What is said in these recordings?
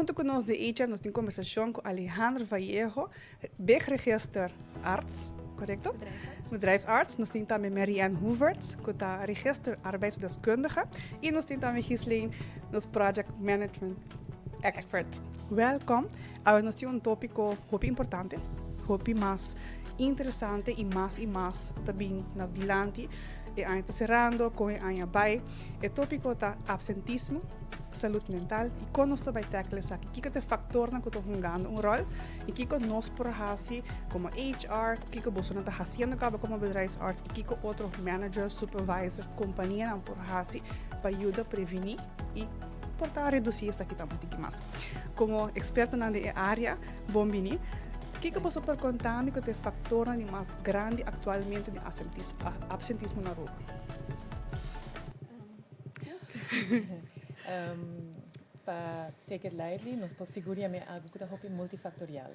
Hunto cu nos di HR nos tin conversacion cu Alejandro Vallejo, BIG Register Arts, correcto? Bedrijfsarts. Bedrijfsarts. Nos tin tambe Marianne Hoeverts, cu ta Register Arbeidsdeskundige. Y nos tin tambe Ghislaine, nos Project Management Expert. Welkom. Awe nos tin un topico hopi importante, hopi mas interesante y mas ta bin na dilanti. E aña ta cerrando, con e aña bay. E topico ta absentismo, salud mental y con nos ta bay tackle esaki. Kiko ta e factornan cu ta hungando un rol y kiko nos por haci como HR, kiko boso ta haciendo caba como bedrijfsarts y kiko otro manager, supervisor, companianan por haci pa yuda preveni y por ta reduci esaki tambe un mas. Como expertonan den e area, bon bini. Kiko boso por conta mi cu ta e factornan di mas grandi actualmente di absentismo na Aruba? Pa take it lightly, nos por sigur yama algo cu ta hopi multifactorial.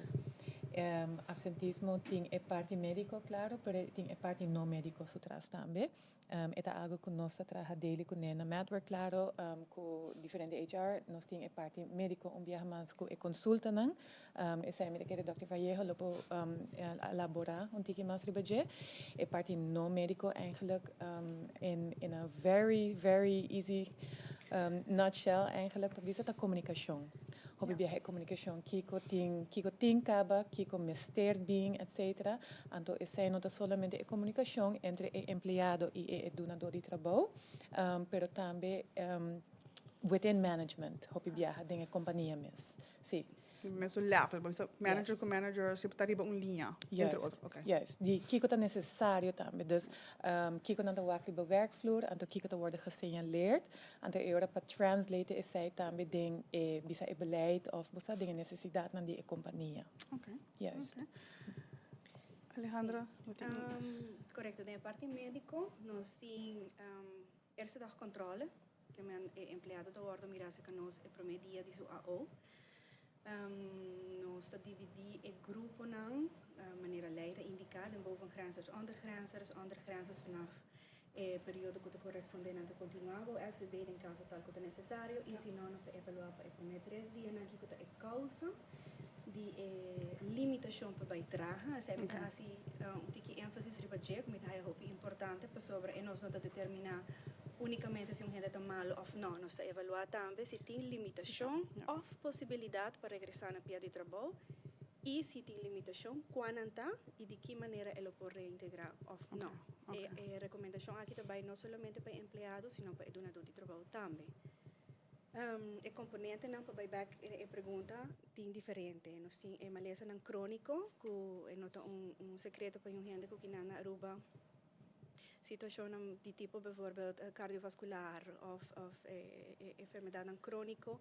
Absentismo tin e parti medico, claro, pero tin e parti no medico su tras tambe. E ta algo cu nos ta traha daily cu na Network, claro, cu diferente HR, nos tin e parti medico un biaha mas cu e consultanan. Esey mi ta kere Dr. Vallejo lo por elabora un tiki mas riba dje. E parti no medico eigenlijk in a very, very easy nutshell eigenlijk pa bisa ta comunicacion. Hopi biaha e comunicacion kiko tin caba, kiko mester bin, etc. Anto esey no ta solamente e comunicacion entre e empleado y e dunador di trabou, pero tambe within management, hopi biaha den e compania mes. Si. Mesun level, manager cu manager, si ta riba un linea, entre otro. Okay. Juist, di kiko ta necesario tambe. Dus kiko nan ta wak riba werkvloer, anto kiko ta worden gesignaleerd, anto e ora pa translate esey tambe den e bisa e beleid of bo sa den e necesidadnan di e compania. Juist. Okay. Alejandra? Correcto, den parti medico nos tin eerste dag controle, kiermen e empleado ta wordo mira cerca nos e prome dia di su AO. Nos ta dividi e gruponan manera ley ta indica den bovengrensers, ondergrensers, ondergrensers vanaf e periodo cu ta corresponde nan ta continua bo SVB den caso tal cu ta necesario y si no, nos ta evalua pa e prome 3 dianan kiko ta e causa di e limitacion pa bay traha. Esey mi ta haci un tiki enfasis riba dje, cu mi ta haya hopi importante pasobra e nos no ta determina unicamente si un hende ta malo of no. Nos ta evalua tambe si tin limitacion of posibilidad pa regresa na pia di trabou y si tin limitacion, cual ta y di ki manera e lo por reintegra of no. E recomendacion aki tambe no solamente pa empleado, sino pa e dunador di trabou tambe. E componentenan, pa back e pregunta, tin diferente. Nos tin e malesanan cronico, cu no ta un secreto pa un hende cu na Aruba situacion di tipo bijvoorbeeld cardiovascular of enfermedad cronico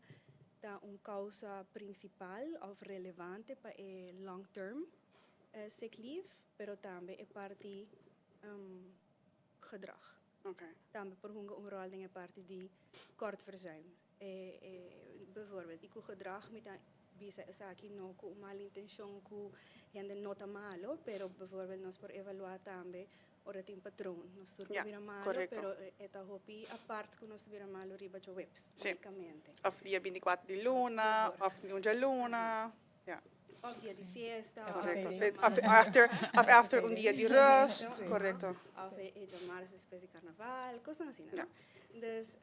ta un causa principal of relevante pa e long term sick leave, pero tambe e parti gedrag. Tambe por hunga un rol den e parti di kort verzuim. Bijvoorbeeld, y cu gedrag mi ta bisa esaki no cu mal intencion, cu hende no ta malo, pero bijvoorbeeld nos por evalua tambe ora tin patroon. Nos tur bira malo, pero e ta hopi apart cu nos bira malo riba djaweps, unicamente. Of dia 24 di luna, of un djaluna. Ja. Of dia di fiesta. Correcto. Of after un dia di rust. Correcto. Of e djamars despues di carnaval, cos asina, no? Dus,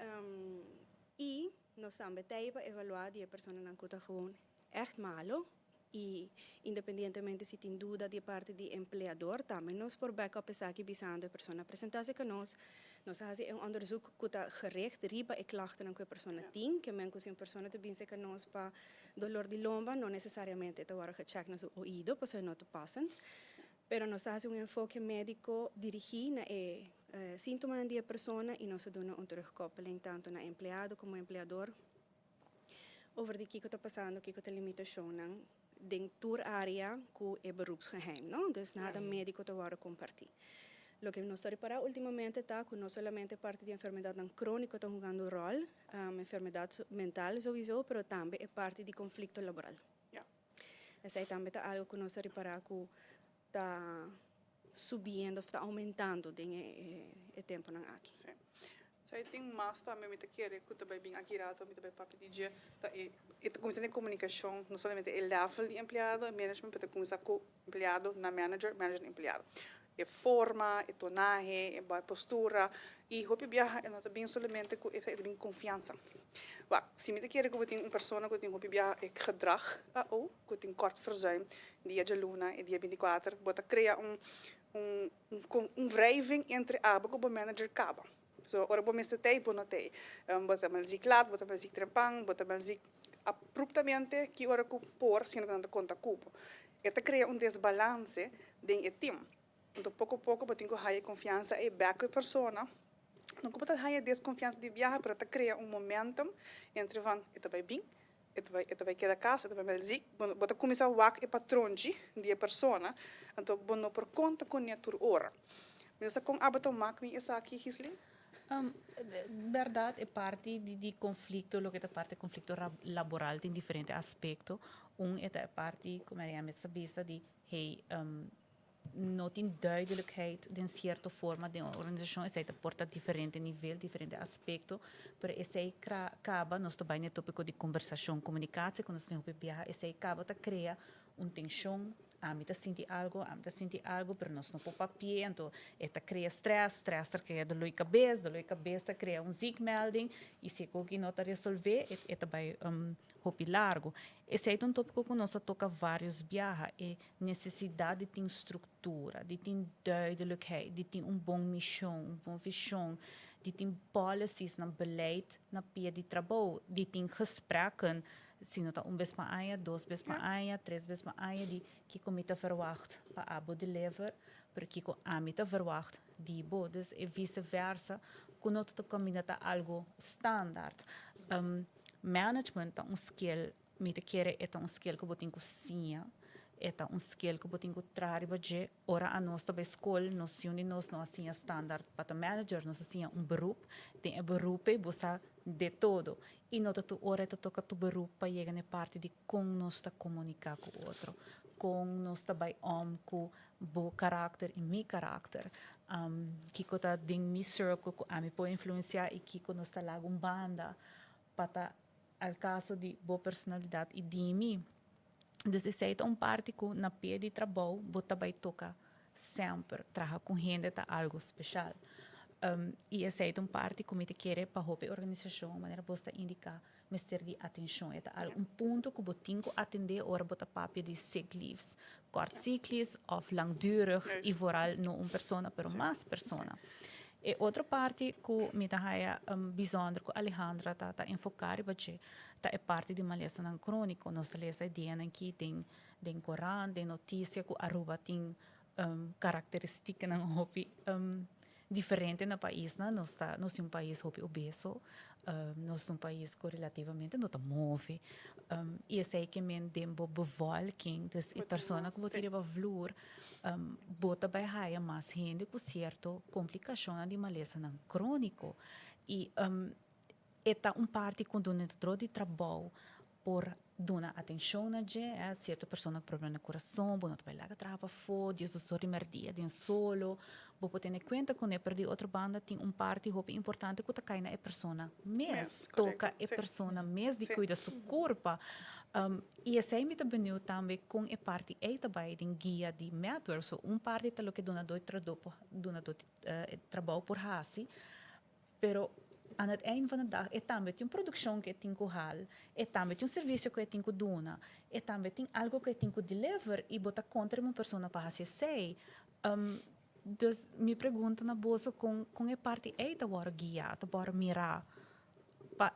y nos tambe ta pa evalua di e personanan cu ta gewoon echt malo y independientemente si tin duda di parti di empleador, tambe nos por backup esaki bisando e persona presenta cu nos, nos ta haci un onderzoek cu ta gericht riba e klachten cu e persona tin, kiermen cu si un persona ta bin cu nos pa dolor di lomba, no necesariamente ta wordo gecheckt na su oido, pasobra no ta passend. Pero nos ta haci un enfoke medico dirigi na e sintomanan di e persona y nos ta duna un terugkoppeling tanto na empleado como empleador over di kiko ta pasando, kiko ta limitacionnan den tur area cu e beroepsgeheim, no? Dus nada medico ta wordo comparti. Loke nos ta ripara ultimamente ta cu no solamente parti di enfermedadnan cronico ta hungando un rol, enfermedad mental sowieso, pero tambe e parti di conflicto laboral. Esey tambe ta algo cu nos ta ripara cu ta subiendo, ta aumentando den e temponan aki. Si. So, tin mas tambe mi ta kere cu tambe bin aki rato mi tambe papia di dje ta e E ta kuminsá den komunikashon, no solamente e level di empleado, e management, pero ta kuminsá ku empleado na manager, manager na empleado. E forma, e tonahe, e postura, i hopi biaha e no ta bin solamente ku e ta bin konfiansa. Wak, si mi ta kere ku bo tin un persona ku tin hopi biaha e gedrag AO, ku tin kort verzuim, dia djaluna i dia 24, bo ta krea un un un wrijving entre abo ku bo manager kaba. So, ora bo mester tei, bo no tei. Bo ta malzik lat, bo ta malzik trempan, bo ta malzik abruptamente ki ora ku por, siendo ku nan ta konta ku bo. E ta krea un desbalanse den e tim. Anto poko poko bo tin ku haya e konfiansa ei bèk ku e persona. No ku bo ta haya deskonfiansa di biaha, pero ta krea un momentum entre van e ta bai bin, e ta bai e ta bai keda kas, e ta bai malzik. Bo bo ta kuminsá wak e patronchi di e persona, anto bo no por konta kuné tur ora. Mi no sa kon abo ta mak mi esaki, Gislin? Bèrdat e parti di di konflikto, loke ta parti konflikto laboral tin diferente aspekto. Un e ta e parti ku Marianne mes a bisa di hey no tin duidelijkheid den cierto forma den un organisacion, esey ta por ta diferente nivel, diferente aspecto, pero esey caba, nos ta bay na e topico di conversacion, comunicatie cu nos tin hopi biaha, esey caba ta crea un tension, ami ta sinti algo, ami ta sinti algo, pero nos no por papia, anto e ta crea stress, stress ta crea dolor di cabes, dolor di cabes ta crea un ziekmelding, y si e koki no ta resolve, e ta bay hopi largo. Esey ta un topico cu nos a toca varios biaha, e nesesidat di tin struktura, di tin duidelijkheid, di tin un bon mishon, un bon vishon, di tin policies-nan, beleid na pia di trabou, di tin gesprekken, si no ta un bes pa aña, dos bes pa aña, tres bes pa aña, di kiko mi ta verwacht pa abo deliver, pero kiko ami ta verwacht di bo. Dus e vice versa ku no ta ta kaminda ta algu standaard. Management ta un skill. Mi ta kere e ta un skill ku bo tin ku siña, e ta un skill ku bo tin ku traha riba dje. Ora anos ta bai skol, nos siun di nos no a siña standaard pa ta manager, nos a siña un beroep. Den e beroep ei bo sa de todo. I no ta tur ora e ta toka tur beroep pa yega na e parti di kon nos ta komuniká ku otro, kon nos ta bai om ku bo karakter i mi karakter, kiko ta den mi circle ku ami por influensiá i kiko nos ta laga un banda pa ta al caso di bo personalidad y di mi. Dus esey ta un parti cu na pie di trabou bo ta bay toca semper. Traha cu hende ta algo special. Y esey ta un parti cu mi ta kere pa hopi organisacion, manera bos ta indica, mester di atencion. E ta algo, un punto cu bo tin cu atende ora bo ta papia di sick leaves. Kort cyclisch of langdurig y vooral no un persona pero mas persona. E otro parti ku mi ta haya bijzonder ku Alejandra ta ta enfoká riba dje ta e parti di malesanan króniko. Nos ta lesa e dianan aki den den korant, den notisia ku Aruba tin karakteristikanan hopi diferente na paisnan. Nos ta nos tin un pais hopi obeso, nos ta un pais ku relativamente no ta move i esei ke men den bo bevolking, dus e persona ku bo tin riba vloer Bo ta bai haya mas hende ku sierto komplikashonnan di malesanan króniko i e ta un parti ku dunador di trabou por duna atenshon na dje. Sierto persona ku problema na kurason bo no ta bai laga traha pafó dies dos or di mèrdia den solo. Bo por tene kuenta kuné, pero di otro banda tin un parti hopi importante ku ta kai na e persona mes. Toka e persona mes di kuida su kurpa. I esei mi ta beniu tambe kon e parti ei ta bai den guia di Medwork. So un parti ta loke dunadó di dunadó di trabou por hasi, pero aan het eind van de dag e tambe tin un produkshon ku e tin ku hal, e tambe tin un servisio ku e tin ku duna, e tambe tin algu ku e tin ku deliver i bo ta kontra riba un persona pa hasi esei. Dus mi pregunta na boso kon kon e parti ei ta wòrdu guiá, ta wòrdu mirá pa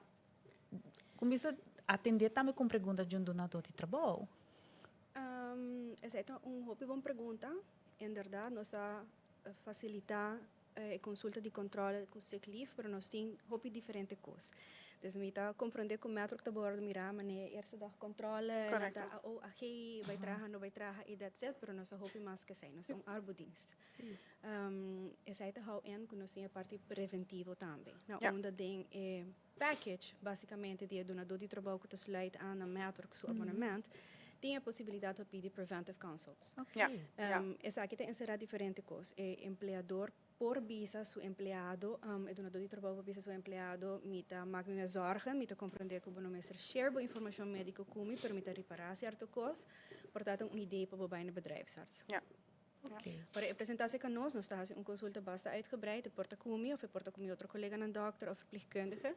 Kuminsa atendé tambe ku un pregunta di un dunadó di trabou. Esei ta un hopi bon pregunta. Inderdat nos a fasilitá e konsulta di kòntròl ku sick leave, pero nos tin hopi diferente kos. Dus mi ta komprondé ku Metrok ta wòrdu mirá manera e eerste dag kòntròle, nan ta oh a gei, bai traha, no bai traha i that's it, pero nos ta hopi mas ku esei, nos ta un arbodienst. Esei ta hou in ku nos tin e parti preventivo tambe, na unda den e package basicamente di e dunadó di trabou ku ta sluit aan na Metrok su abonament, tin e posibilidat pa pidi preventive consults. Esaki ta enserá diferente kos. E empleador. Por bisa su empleado, e dunadó di trabou por bisa su empleado, Mi ta mak mi mes zòrgen, mi ta komprondé ku bo no mester share bo informashon médiko ku mi, pero mi ta ripará sierto kos, por ta ta un idee pa bo bai na bedrijfsarts. Ora e presentá serka nos, nos ta hasi un konsulta basta uitgebreid, e por ta ku mi òf e por ta ku mi otro koleganan dòkter òf verpleegkundige,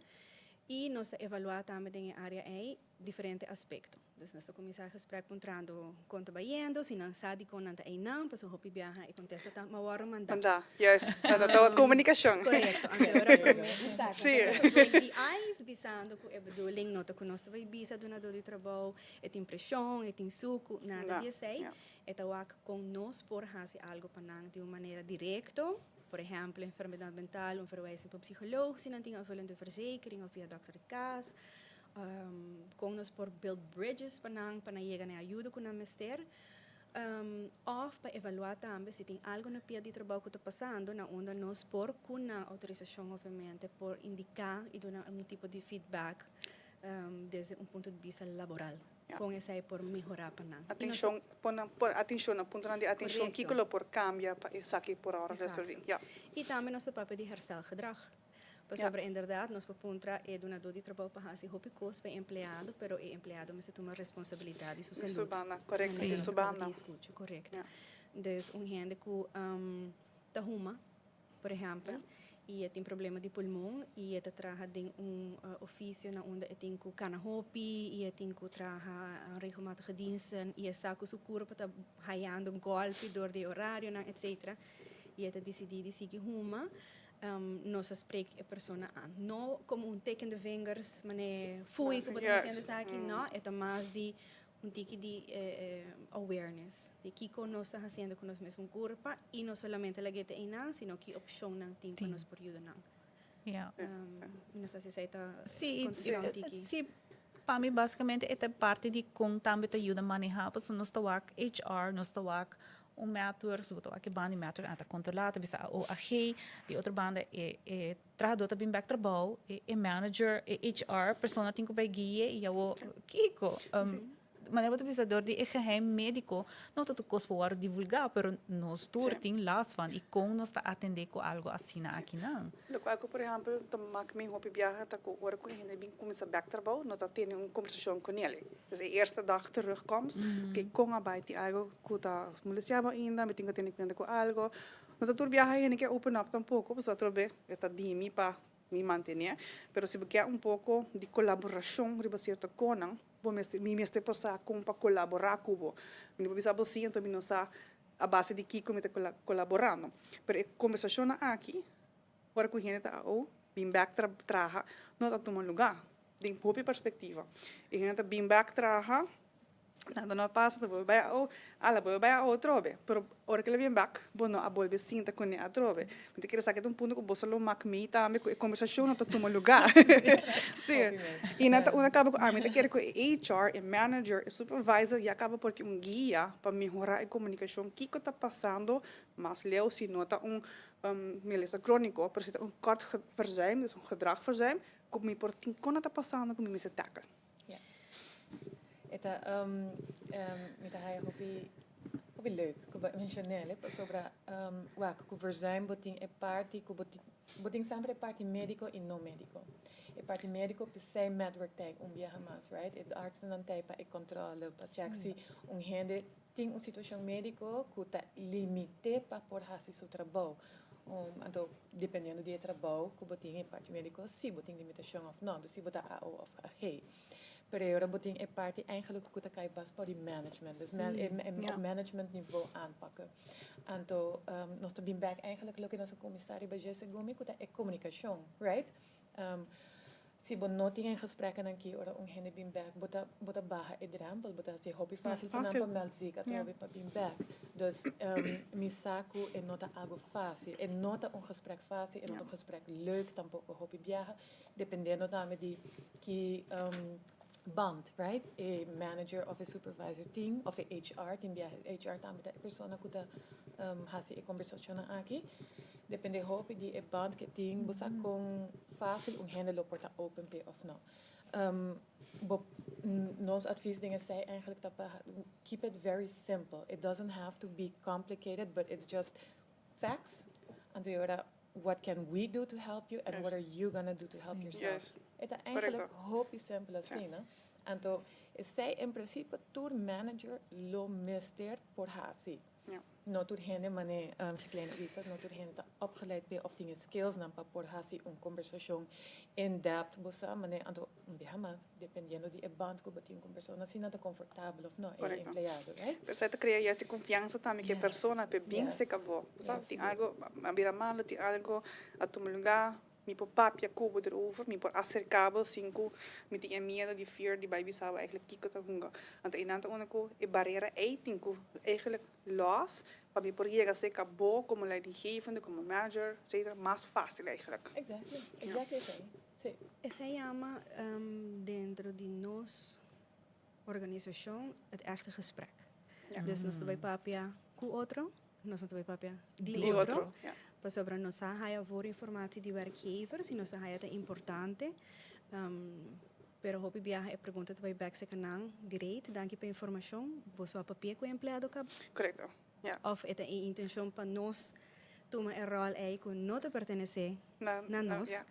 i nos ta evaluá tambe den e área ei diferente aspekto. Dus nos ta kuminsá e gesprek puntrando kon ta bayendo, si nan sa dikon nan ta einan, pasobra hopi biaha e kontesta ta, Ma wòrdu mandá. Mandá, juist. Dat ta komunikashon. Korekto. Anto ora promé, esakto. Sí. Anto nos ta break the ice bisando ku e bedoeling no ta ku nos ta bai bisa dunadó di trabou e tin preshon, e tin suku, nada di esei. E ta wak kon nos por hasi algu pa nan di un manera direkto, por ehèmpel enfermedat mental, un verwijzing pa un psikoloog si nan tin aanvullende verzekering òf via dòkter di kas. Kon nos por build bridges pa nan, pa nan yega na e ayuda ku nan mester. Òf pa evaluá tambe si tin algu na pia di trabou ku ta pasando na unda nos por, ku nan outorisashon obviamente, por indiká i duna un tipo di feedback desde un punto di bista laboral. Kon esei por mehorá pa nan. Atenshon, pon atenshon na puntonan di atenshon kiko lo por kambia pa esaki por ora resolví. I tambe nos ta papia di herstelgedrag. Pasobra inderdat nos por puntra e dunadó di trabou pa hasi hopi kos pa e empleado, pero e empleado mester tuma responsabilidat di su Di su salud. banda, korekto, di su banda. Di skucha, korekto. Dus un hende ku ta huma, por ehèmpel, i e tin problema di pulmon i e ta traha den un ofisio na unda e tin ku kana hopi i e tin ku traha regelmatige diensten i e sa ku su kurpo ta hayando gòlpi dor di e orarionan, etcetera, i e ta disidí di sigui huma. Nos a spreek e persona aan. No como un tik in de vingers, mane foei cu bo ta haciendo esaki, no, e ta mas di un tiki di awareness, di kico nos ta haciendo cu nos mesun curpa y no solamente lag'e te eynan, sino ki opcionnan tin pa nos por yuda nan. Mi no sa si esey ta contesta un tiki. Sí, pa mi basicamente e ta parti di con tambe ta yuda maneha, pasobra nos ta wak HR, nos ta wak Un metwerk, si bo ta wak e banda di metwerk nan ta kontrolá, ta bisa AO, AG. Di otro banda e e trahadó ta bin bèk trabou, e e manager, e HR persona tin ku bai gui'e i awor kiko? Manera bo ta bisa dor di e geheim médiko no ta tur kos por wòrdu divulgá, pero nos tur tin last van i kon nos ta atendé ku algu asina akinan. Lokual ku por ehèmpel ta mak mi hopi biaha ta ku ora ku e hende bin kuminsá bèk trabou no ta tene un kombersashon ku nel. Dus e eerste dag terugkomst, oké kon a bai tin algu ku ta molestiá bo ainda, mi tin ku tene kuenta ku algu. No ta tur biaha e hende ke open up tampoko pasobra atrobe e ta di mi pa mi mantené. Pero si bo ke un poko di kolaborashon riba sierto konan bo mester mi mester por sa kon pa kolaborá ku bo. Mi no por bisa bo si anto mi no sa a base di kiko mi ta kolaborando. Pero e kombersashonnan aki ora ku hende ta ao bin bèk traha no ta tuma lugá den hopi perspektiva. E hende ta bin bèk traha, nada no a pasa, ta bolbe bai ao, ala bolbe bai ao atrobe. Pero ora ku el a bin bèk, bo no a bolbe sinta kuné atrobe. Mi ta kere sa ku ta un punto ku boso lo mak mi tambe ku e kombersashon no ta tuma lugá. Sí. I nan ta unda kaba ku ami ta kere ku e HR, e manager, e supervisor ya kaba por tin un guia pa mehorá e komunikashon kiko ta pasando mas leu si no ta un malesa króniko, pero si ta un kort verzuim, dus un gedragverzuim, ku mi por tin kon a ta pasando ku mi mester tackle. Yes. E ta mi ta haya hopi hopi leuk ku bo a menshon'el pasobra wak ku verzuim bo tin e parti ku bo tin bo tin semper e parti médiko i no médiko. E parti médiko p'esei Medwork ta un biaha mas right e artsennan ta pa e kòntròle pa chèk si un hende Tin un situashon médiko ku ta limit'é pa por hasi su trabou. Anto, dependiendo di e trabou ku bo tin, e parti médiko, si bo tin limitashon òf no. Anto, si bo ta AO òf AG. Pero e ora bo tin e parti eigenlijk ku ta kai bas pa di management. Dus op management nivo aanpakken. Anto, nos ta bin bèk eigenlijk loke nos a kuminsá riba dje segun mi ku ta e komunikashon, right? Si bo no tin e gespreknan aki ora un hende bin bek, bo ta bo ta baha e drempel, bo ta hasi hopi fácil pa nan pa meld ziek atrobe pa bin bek. Dus mi sa ku e no ta algu fácil, e no ta un gesprek fácil, e no ta un gesprek leuk tampoko hopi biaha, dependiendo tambe di ki band, right, e manager of e supervisor tin, of e HR, tin biaha e HR tambe ta e persona ku ta hasi e kombersashonnan aki. Depende hopi di e band ke tin, bo sa kon fácil un hende lo por ta open p'e of no. Bo, nos advies den esei eigenlijk ta pa keep it very simple. It doesn't have to be complicated, but it's just facts. Anto e ora, what can we do to help you and what are you gonna do to help yourself? E ta eigenlijk hopi simpel asina. Anto, esey en principe tur manager lo mester por hasi. No tur hende, mane Ghislaine a bisa, no tur hende ta opgeleid p'e of tin e skills nan pa por hasi un conversacion in depth, bo sa, mane, anto un biaha mas, dependiendo di e band cu bo tin cu un persona, si nan ta comfortabel of no, e empleado, right? Pero esey ta crea juist e confiansa tambe cu e persona p'e bin acerca bo. Bo sa, tin algo a bira malo, tin algo a tuma lugar, mi por papia cu bo erover, mi por acerca bo sin cu mi tin e miedo di fear di bay bisa bo eigenlijk kico ta hunga. Anto eynan ta unda cu e barera ey tin cu eigenlijk los pa mi por yega acerca bo como leidinggevende, como manager, etcetera, mas facil eigenlijk. Exactly, exactly esey, si. Esey yama dentro di nos organisacion het echte gesprek. Dus nos ta bay papia cu otro, nos no ta bay papia di otro, pasobra nos a haya voorinformatie di werkgevers y nos a haya ta importante, pero hopi biaha e pregunta ta bay bek seca nan direct, danki pa e informacion, boso a papia cu e empleado caba? Correcto, ja. Of e ta e intencion pa nos tuma e rol ey cu no ta pertenece na nos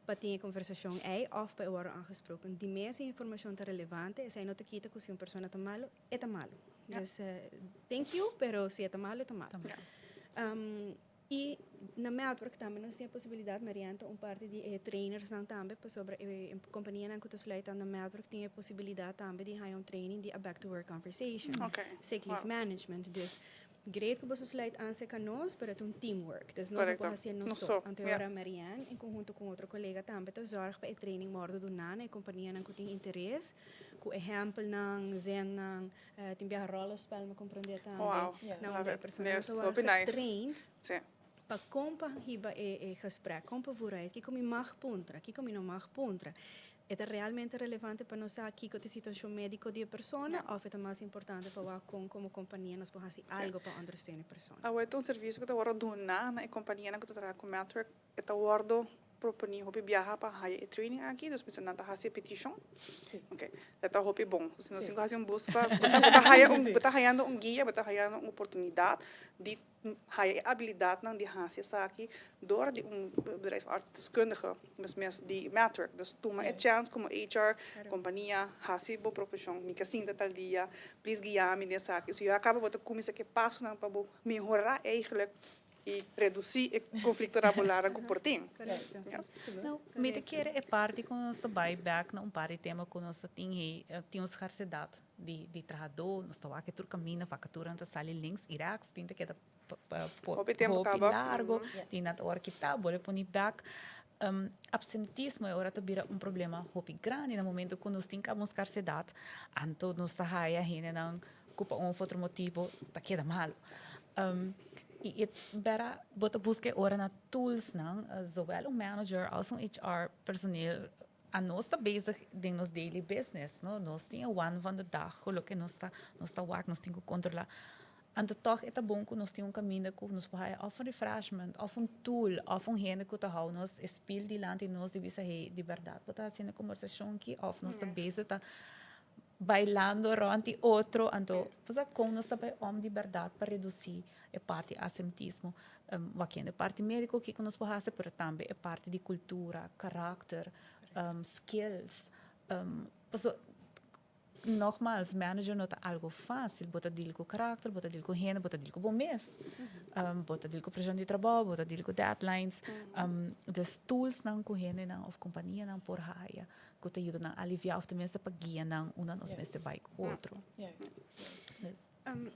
pa tin e conversacion ey of pa e worde aangesproken. Di mes e informacion ta relevante, esey no ta kita cu si un persona ta malo, e ta malo. Dus thank you, pero si e ta malo, e ta malo. Y na Meldwerk tambe nos tin e posibilidad, Marianne ta un parti di e trainersnan tambe, pasobra e companianan cu ta sluit aan na Meldwerk tin e posibilidad tambe di haya un training di a back to work conversation, sick leave management. Dus great cu boso sluit aan cerca nos, pero e ta un teamwork. Dus nos no por hacié nos so. Anto e ora Marianne en conhunto cu un otro colega tambe ta zorg pa e training wordo duna na e companianan cu tin interes, cu ehempelnan, zinnan, Tin biaha rollenspel mi comprende tambe. Wow. Na unda e persona ta worde getraind pa con pa hiba e gesprek, con pa vooruit, kico mi mag puntra, kico mi no mag puntra. E ta realmente relevante pa nos sa kico ta e situacion medico di e persona of e ta mas importante pa wak con como compania nos por haci algo pa ondersteuna e persona. Awe ta un servicio cu ta worde duna na e companianan cu ta traha cu Metwerk. E ta wordo proponi hopi biaha pa haya e training aki, dus mester nan ta hasi e peticion. Si. Ok, dat ta hopi bon. Dus nos tin ku hasi un bus pa bo sa bo ta haya un, bo ta hayando un guia, bo ta hayando un oportunidad di haya e abilidadnan di hasi esaki door di un bedrijfsartsdeskundige, mes mes di Metwerk. Dus tuma e chance como HR, compania, hasi bo proposicion, mi ke sinta tal dia, please guia mi den esaki. So ya caba bo ta cuminsa ku e pasonan pa bo mehora eigenlijk i redusí e konflikto rabolarnan ku por tin. Nou, mi ta kere e parti ku nos ta bai bèk na un par di tema ku nos ta tin hei, tin un skarsedat di di trahadó, nos ta wak e tur kaminda, vakaturanan ta sali links i rèks, tin ta keda Hopi tempu hopi kaba. largo, tin nan ta ora kitá, bolbe pone bèk. Apsentismo e ora ta bira un problema hopi grandi na momento ku nos tin kaba un skarsedat, anto nos ta haya hendenan ku pa un of otro motibu ta keda malu. I e bera bo ta buska e ora na toolsnan, zowel un manager als un HR personeel, anos ta bezig den nos daily business, no? Nos tin e waan van de dag ku loke nos ta nos ta wak, nos tin ku kontrolá. Anto tòg e ta bon ku nos tin un kaminda ku nos por haya òf un refreshment, òf un tool, òf un hende ku ta hou nos e spil dilanti nos di bisa, hey, di bèrdat bo ta hasiendo e kombersashon aki òf nos ta bezig ta bailando rond di otro, anto pues con nos ta bay om di berdad pa reduci e parti asentismo, wakiendo e parti medico kico nos por haci, pero tambe e parti di cultura, karakter, skills, pasobra nogmaals manager no ta algo facil, bo ta deal cu karakter, bo ta deal cu hende, bo ta deal cu bo mes, bo ta deal cu presion di trabao, bo ta deal cu deadlines, dus toolsnan cu hendenan of companianan por haya ku ta yuda nan aliviá òf tenminste pa guia nan unda nos mester bai ku otro.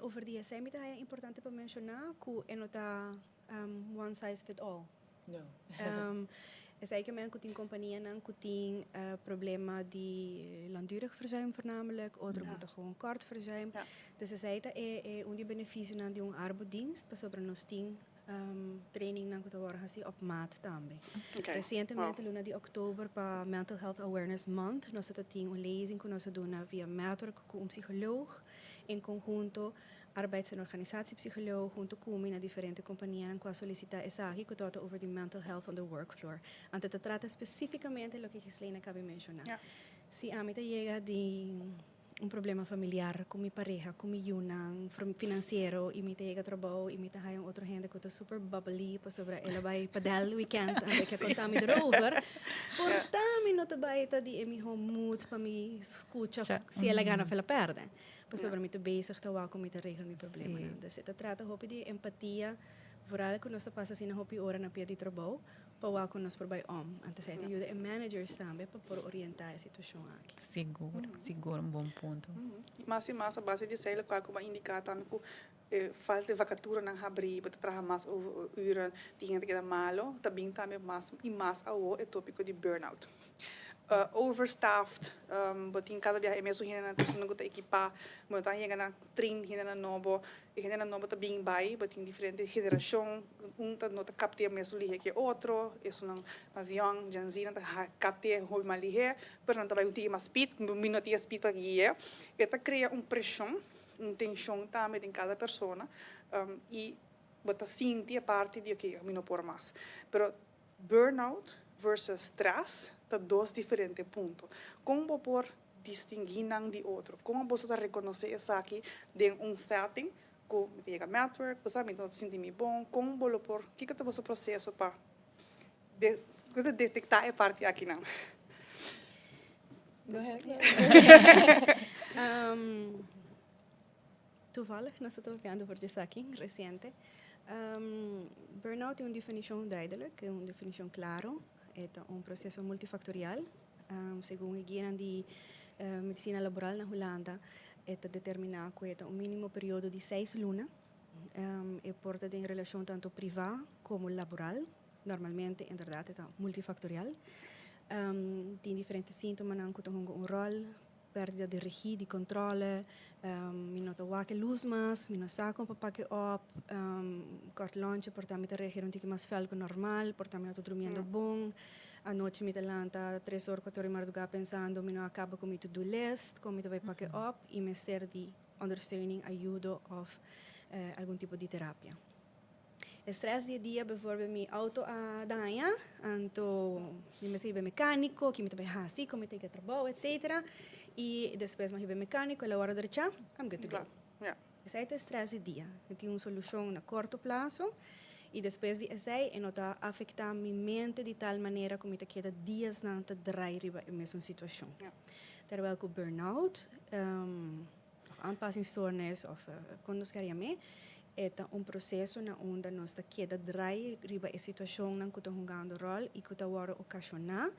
Over di esei mi ta haya importante pa menshoná ku e no ta one size fit all. No. Esei ke men ku tin kompanianan ku tin problema di langdurig verzuim voornamelijk, otro ku ta gewoon kort verzuim. Dus esei ta e un di e benefisionan di un arbodienst pasobra nos tin Trainingnan ku ta wòrdu hasi op maat tambe. Resientemente luna di òktober pa Mental Health Awareness Month nos ta tin un lezing ku nos a duna via Metwork ku un psikoloog en konhunto arbeids en organisatiepsycholoog hunto ku mi na diferente kompanianan ku a solisitá esaki ku tabata over di mental health on the work floor. Anto ta trata spesífikamente loke Ghislaine a kabi menshoná. Si ami ta yega di. Un problema familiar cu mi pareha, cu mi yiunan, financiero y mi ta yega trabou y mi ta haya un otro hende cu ta super bubbly pasobra el a bay padel weekend anto e ke conta mi erover. Por ta mi no ta bay ta di e miho mood pa mi scucha si el a gana of el a perde. Pasobra mi ta bezig ta wak con mi ta regel mi problemanan. Dus e ta trata hopi di empatia, vooral cu nos ta pasa asina hopi ora na pia di trabou. Pa wak ku nos por bai om. Antes ei ta yuda e managers tambe pa por orientá e situashon aki. Sigur, sigur un bon punto. Mas i mas a base di esei lokual ku bo a indiká tambe ku e falta di vakaturanan habrí, bo ta traha mas overuren, tin hende ta keda malo, ta bin tambe mas i mas awo e tópiko di burnout. Overstaffed, bo tin kada biaha e mesun hendenan ta esun ku ta ekipá, bo no ta yega na train hendenan nobo, e hendenan nobo ta bin bai, bo tin diferente generashon, un ta no ta kapt'é mesun lihé ku e otro, esunnan mas yòn, Gen Z, nan ta kapt'é hopi mas lihé, pero nan ta bai un tiki mas speed, mi no tin e speed pa gui'é, e ta krea un preshon, un tenshon tambe den kada persona, i bo ta sinti e parti di oke mi no por mas, pero Burnout versus stress ta dos diferente punto. Kon bo por distinguí nan di otro? Kon boso ta rekonosé esaki den un setting ku mi ta yega mètwèrk, bo sa mi no ta sinti mi bon, kon bo lo por, kiko ta boso proseso pa detektá e parti akinan? Go ahead. Toevallig nos ta papiando for di esaki reciente. Burnout tin un definicion duidelijk, un definicion claro. E ta un proceso multifactorial. Segun e guianan di medicina laboral na Hulanda, e ta determina cu e ta un minimo periodo di seis luna. E por ta den relacion tanto priva como laboral. Normalmente, inderdaad, e ta multifactorial. Tin diferente sintomanan cu ta hunga un rol. Pèrdida di regie, di kòntròle, mi no ta wak e lus mas, mi no sa kon pa pak e òp, kòrt lòntje por ta mi ta reageer un tiki mas fèl ku normal, por ta mi no ta durmiendo bon, anochi mi ta lanta tres or, kuater or di mardugá pensando mi no a kaba ku mi to do list, kon mi ta bai pak e òp i mester di ondersteuning, ayudo òf algun tipo di terapia. E stress di e dia, bijvoorbeeld mi auto a daña, anto mi mester hiba e mecanico, ki mi ta bay haci, con mi ta yega trabou, etcetera. Y despues mi a hiba e mecanico, el a worde drecha, I'm good to go. Esey ta e stress di dia. Mi tin un solucion na corto plazo y despues di esey e no ta afecta mi mente di tal manera cu mi ta keda diasnan ta draai riba e mesun situacion. Terwijl cu burnout, of aanpassingsstoornis of kon nos ker yam'é, e ta un proseso na unda nos ta keda drai riba e situacionnan ku ta hungando ròl i ku ta wòrdu okashoná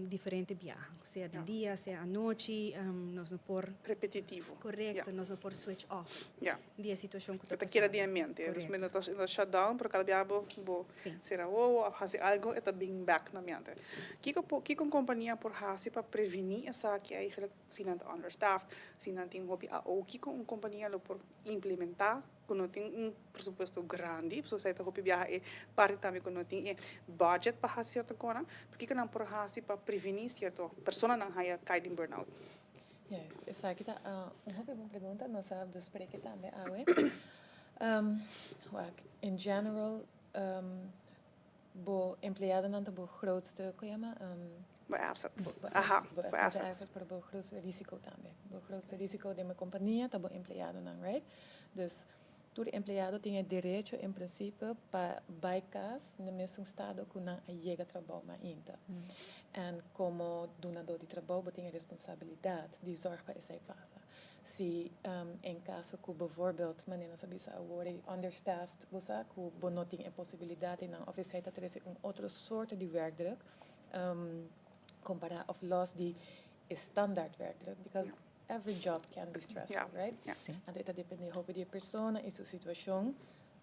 diferente biaha, sea di dia, sea anochi, nos no por. Repetitivo. Korekto, nos no por switch off di e situacion ku ta pasando. E ta keda den e mente, dus mi no ta shut down, pero kada biaha bo sera wowo of hasi algo e ta bin bèk na mente. Kiko por, kiko un kompania por hasi pa prevení esaki eigenlijk? Si nan ta understaffed, si nan tin hopi AO, kiko un kompania lo por implementá ku no tin un presupuesto grandi, pasobra esei ta hopi biaha e parti tambe ku no tin e budget pa hasi sierto konan, pero kiko nan por hasi pa prevení sierto personanan haya kai den burnout? Juist, esaki ta un hopi bon pregunta, nos a bespreke tambe awe. Wak, in general, Bo empleadonan ta bo grootste, kon yama? Bo assets. Bo assets, bo assets, pero bo grootste risico tambe. Bo grootste risico den bo compania ta bo empleadonan, right? Dus tur empleado tin e derecho en principe pa bai cas na mesun stado cu nan a yega trabou mainta. En como dunador di trabou bo tin e responsabilidad di zorg pa esey pasa. Si en caso cu bijvoorbeeld, manera nos a bisa awor, e understaffed, bo sa cu bo no tin e posibilidad einan of esey ta trece un otro soorte di werkdruk compara of los di e standaard werkdruk, because every job can be stressful, right? Anto e ta depende hopi di e persona y su situacion,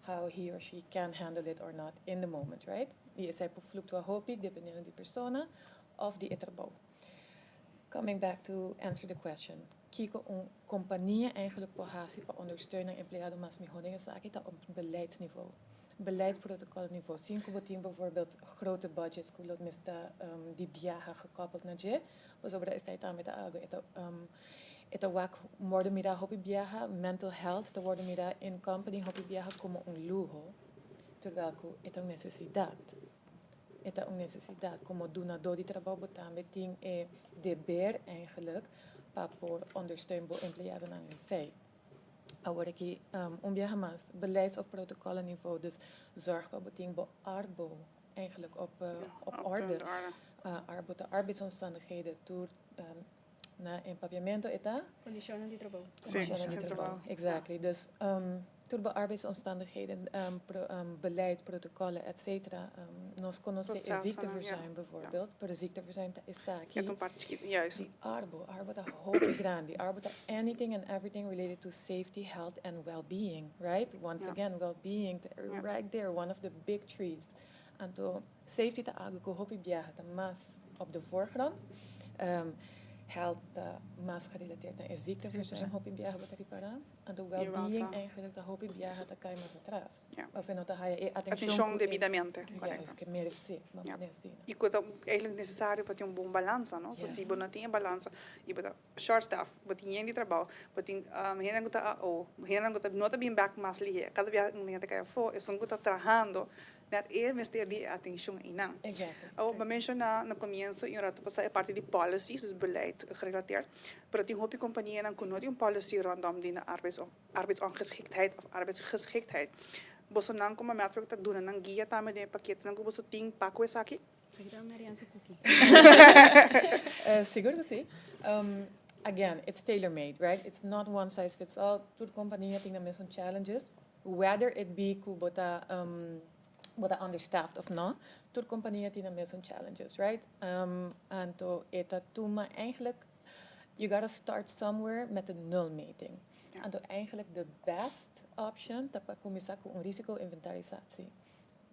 how he or she can handle it or not in the moment, right? Y esey por fluctua hopi dependiendo di persona of di e trabou. Coming back to answer the question, kiko un kompania eigenlijk por hasi pa ondersteun nan empleado mas mihó den esaki ta op beleidsniveau. Beleidsprotocolniveau. Sin ku bo tin bijvoorbeeld grote budgets ku lo mester di biaha gekoppeld na dje, pasobra esei tambe ta algu e ta e ta wak wòrdu mirá hopi biaha, mental health ta wòrdu mirá in company hopi biaha komo un luho, terwijl ku e ta un nesesidat. E ta un nesesidat. Komo dunadó di trabou bo tambe tin e deber eigenlijk. pa por ondersteun bo empleadonan en esey. Awor aki, un biaha mas, beleids of protocollenniveau, dus zorg pa bo tin bo arbo eigenlijk op, op orde. Arbo ta arbeidsomstandigheden, tur na in papiamento e ta? Condicionnan di trabou. Condicionnan di trabou, exactly. Dus tur bo arbeidsomstandigheden, beleid, protocollen, et cetera. Nos conoce e ziekteverzuim bijvoorbeeld, pero ziekteverzuim ta esaki. E ta un parti chikito, juist. Di arbo, arbo ta hopi grandi. Arbo ta anything and everything related to safety, health and well-being, right? Once again, well-being ta right there, one of the big trees. Anto safety ta algo ku hopi biaha ta mas op de voorgrond. Health ta mas gerelateerd na e ziekteverzuim, hopi biaha bo ta ripará. Anto well-being eigenlijk ta hopi biaha ta kai mas atras. Of e no ta haya e atencion Atencion debidamente, correcto. Juist, ke meresé, bo pone asina. Y ku ta eigenlijk necesario pa tin un bon balansa, no? Si bo no tin e balansa y bo ta short staff, bo tin yen di trabou, bo tin hendenan ku ta AO, hendenan ku ta no ta bin bek mas lihé. Kada biaha un hende ta kai afó, esun ku ta trahando Net e mester di e atencion einan. Awor, bo a menciona na comienzo y un rato pasa e parti di policies, dus beleid gerelateerd. Pero tin hopi companianan cu no tin un policy rondom di nan arbeidsongeschiktheid of arbeidsgeschiktheid. Bosonan como Metwork ta duna nan guia tambe den e paketenan cu boso tin pa cu esaki? Esaki ta Marianne su cookie. Sigur cu si. Again, it's tailor made, right? It's not one size fits all. Tur compania tin nan mesun challenges. Whether it be ku bo ta bo ta understaffed of no, tur kompania tin nan mesun challenges, right? Anto e ta tuma eigenlijk, you gotta start somewhere met de nulmeting. Anto eigenlijk de best option ta pa kuminsá ku un risico-inventarisatie.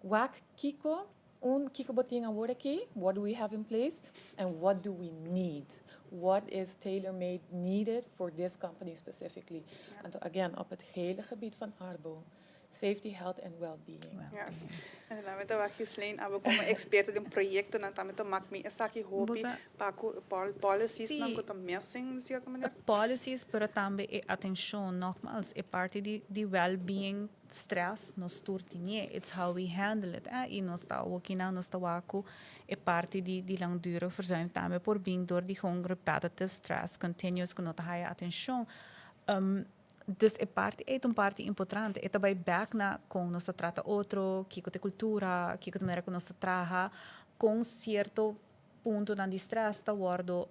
Wak kiko Un, kiko bo tin awor aki? What do we have in place? And what do we need? What is tailor-made needed for this company specifically? Anto again, op het hele gebied van Arbo, safety, health and well-being. Yes. En dan ta wak Ghislaine, abo como experto den proyectonan tambe ta mak mi esaki hopi pa cu policies nan cu ta missing di cierto manera. Policies, pero tambe e atencion, nogmaals, e parti di well-being. Stress nos tur tinie, it's how we handle it eh, y nos ta awokinan nos ta wak cu e parti di di langdurig verzuim tambe por bin door di gewoon repetitive stress, continuous cu no ta haya atencion. Dus e parti ey ta un parti importante, e ta bay bek na con nos ta trata otro, kico ta e cultura, kico ta manera cu nos ta traha, con cierto puntonan di stress ta wordo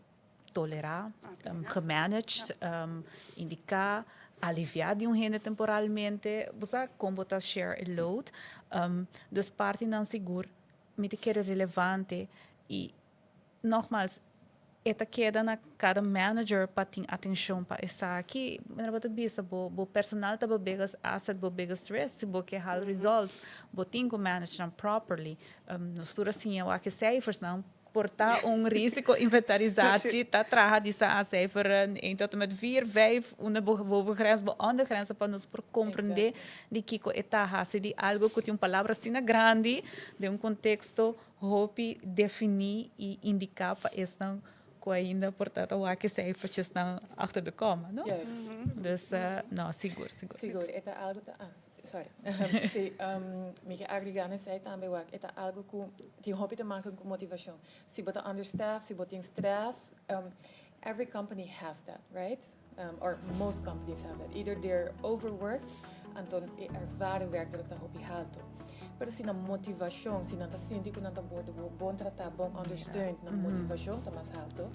tolerá, gemanaged, indiká, aliviá di un hende temporalmente, bo sa kon bo ta share e load. Dus partinan sigur mi ta kere relevante i nogmaals e ta keda na kada manager pa tin atenshon pa esaki. Manera bo ta bisa bo bo personal ta bo biggest asset, bo biggest risk, si bo ke hal results bo tin ku manage nan properly. Nos tur a siña wak e cijfersnan. Por ta un risico inventarisatie ta traha di sa cijfer 1 tot en met 4, 5, unda bo bovengrens, bo ondergrens pa nos por comprende di kico e ta haci di algo cu tin un palabra asina grandi den un contexto hopi defini y indica pa esnan cu ainda por ta ta wak e cijfertjesnan achter de komma, no? Dus, no, sigur, sigur. Sigur, e ta algo ta, ah, Sorry. Sí, mi ke agregá na esei tambe wak e ta algu ku tin hopi te maken ku motivashon. Si bo ta understaffed, si bo tin stress, every company has that, right? Or most companies have that. Either they're overworked, anto e ervaren werkdruk ta hopi haltu. Pero si nan motivashon, si nan ta sinti ku nan ta wordu bon tratá, bon ondersteund, nan motivashon ta mas haltu.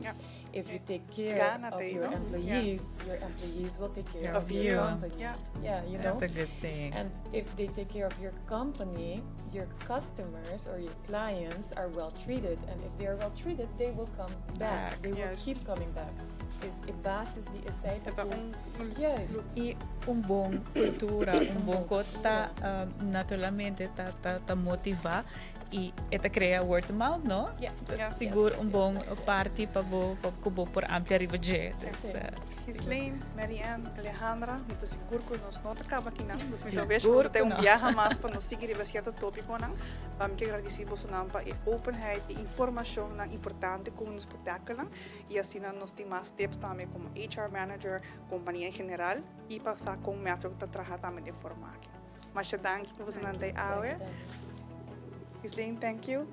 If you take care of your employees, your employees will take care of your company. Yeah, you know. That's a good saying. And if they take care of your company, your customers or your clients are well treated. And if they are well treated, they will come back. They will keep coming back. It's e basis di esei ta ku Juist. I un bon kultura, un bon kos ta naturalmente ta ta ta motivá i e ta krea word of mouth, no? Yes. Sigur un bon parti pa bo pa ku bo por amplia riba dje. Dus. Ghislaine, Mary Ann, Alejandra, mi ta sigur ku nos no ta kaba akinan. Dus mi ta wish ku boso ta un biaha mas pa nos sigui riba sierto topikonan. Pa mi ke gradisí bosonan pa e openheid, e informashonnan importante ku nos por tackle nan. I asina nos tin mas tips tambe komo HR manager, kompania en general i pa sa kon Metro ta traha tambe den forma aki. Masha danki ku bosonan ta awe. Ghislaine, thank you.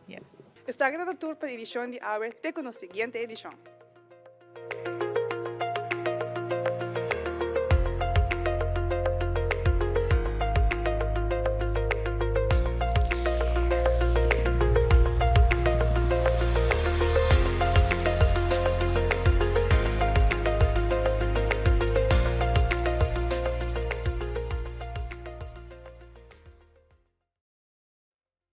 Yes. Esaki ta tur pa e edishon di awe. Te ku nos siguiente edishon.